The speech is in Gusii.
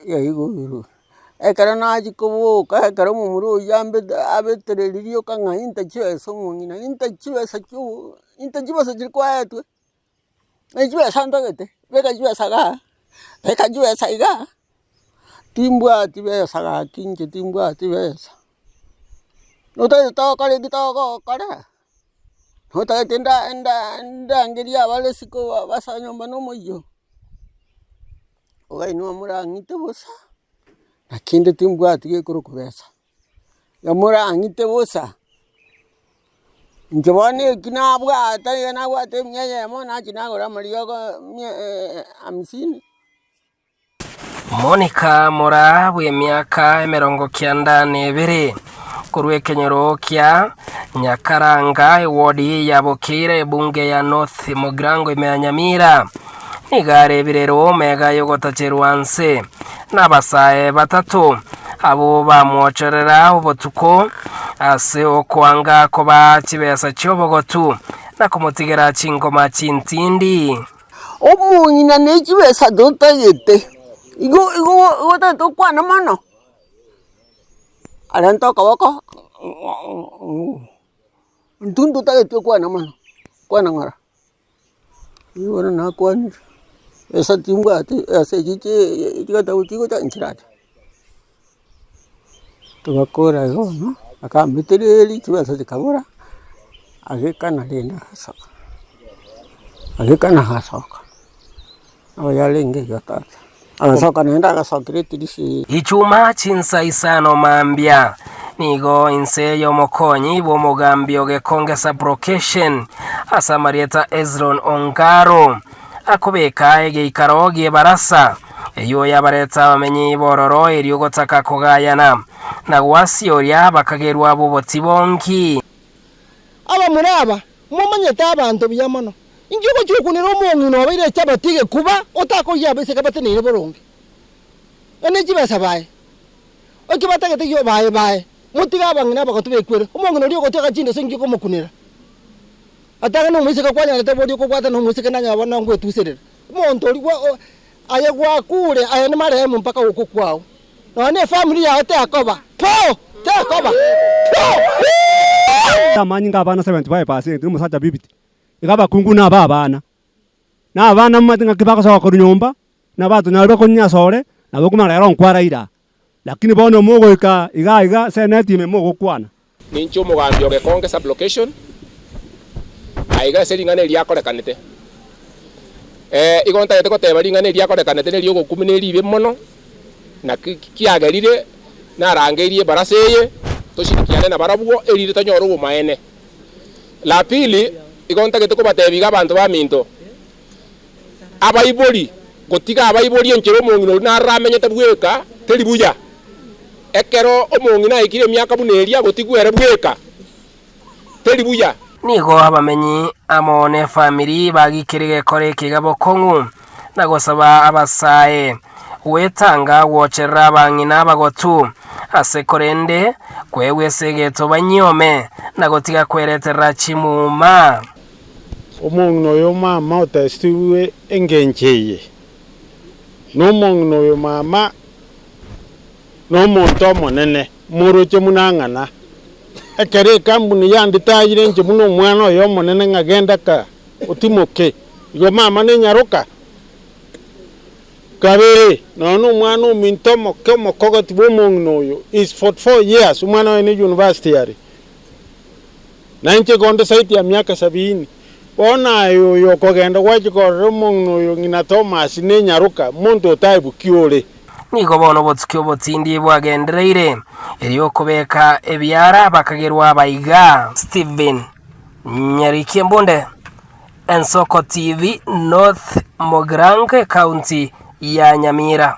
Yaigurwe. Ekero nachia koboka, ekero omomura oyio ambete abetereri rioka ng'a inta chibesa omong'ina, inta chibesa chio inta chibesa chiria kwaetwe, na chibesa ntagete, beka chibesa igaa, beka chibesa igaa, timbwati besa gaki inche timbwati besa. Notagete togokora eki togokora, notagete nda nda ndangerie abare isiko basoe nyomba na omoyio. Ogainwa morang'ite bosa, na kende timbwati gekorokwa besa, iga morang'ite bosa. Inche bono eki nabwate iga nabwate emia eyemo nachia nagora amariogo mia hamsini. Monica Moraa bw'emiaka emerongo kianda na ebere, korwa ekenyoro kia Nyakaranga, ewodi ya Bokeira, ebunge ya North Mugirango ime ya Nyamira, nigo are ebirero omega y'ogotacherwa nse nabasae batato abwo bamwochorera obotuko ase okoanga kobaa chibesa chi'obogotu na komotigera chingoma chintindi. Omong'ina ne chibesa totagete, igo igo igo otagete okwane mono, arente okoboko intwe ntotageti okwane mono, kwana ng'ora. Rirorio bono nakwanire, besa timbwati ase echi chie chigatabu chigocha nchiracha. Togakora igo bono, akambetereria chibesa chikabora, agekana rende agasoka, agekana agasoka, nabo yarenge igo tata, agasoka naende agasokera etirisa eye. Ichuma chinsa isano mambia, nigo inse y'omokonyi bw'omogambi o Gekonge Sub-location ase amarieta Hezron Ongaro, akobeka egeikaro gi'ebarasa, eyio yabareta abamenyi b'ororo erio gotaka kogayana, na gwasioria bakagerwa b'obotibongi. Abamura aba, momanyete abanto buya mono. Inki ogochia gokunera omong'ina obeire echabati egekuba otakorigia abaiseke bateneine boronge? Na ne chibesa baye. Ekio batagete gio baye baye. Motige abang'ina abagotu bekwere. Omong'ina oria ogotiga chindoso inki okomokunera? Atang'ani omoiseke kwanyarete boria okobwatana omoiseke nanyora bono ngwetuserera. Omonto oria gwa aye gwakure aye ne marehemu mpaka gokwa kwao. Nonya ne efamiri yao tekoba po! Tekoba po! Amanyinga abana 75% na omosacha 50, iga abakungu naba abana. Na abana momanyete ng'aki bagosoka korwa nyomba, na batonyarire konyasore, nabo okomanya rero nkwaraire aa. Lakini bono mogoika iga iga ase eneti ime mogokwana. Ninche omogambi o Gekonge Sub-location, aiga ase ring'ana eri riakorekanete. Igo ntagete goteba ring'ana eri riakorekanete neri ogokumia na eribe mono, naki kiagerire narangeirie ebarasa eye, toshirikiane nabarabwo erinde tonyore obomaene. La pili, igo ntagete kobatebia iga abanto baminto, Abaibori, gotiga abaibori enchera omong'ina oria naroro amenyete bweka, teri buya. Ekero omong'ina aikire emiaka buna eria, gotigwa ere bweka, teri buya. Nigo abamenyi amo nefamiri bagikire gekora ekiga bokong'u na gosaba abasae gwetanga gwocherera abang'ina abagotu ase korende kwegwa ase egeto banyiome na gotiga kwereterera chimuma. Omong'ina oyo mama otestigwe engencho eye, na omong'ina oyo mama nomonto omonene, moroche buna ang'ana. Ekero ekambuni yanditayire inche buna omwana oye omonene ng'a genda ka otimoke, igo mama nenyaroka. Kabere, nonya na omwana ominto omoke omokogoti bwa omong'ina oyo is 44 years, omwana oye ne university are. Na inche konde saiti ya miaka sabini. Bono aye oyo okogenda gwachia korora omong'ina oyo ng'ina Thomas nenyaroka, monto otaebuki ore. Nigo bono obotuki obotindi bwagendereire, erio okobeka ebiara bakagerwa abaiga. Stephen Nyariki Embunde, Ensoko TV, North Mugirango, Ekaunti ya Nyamira.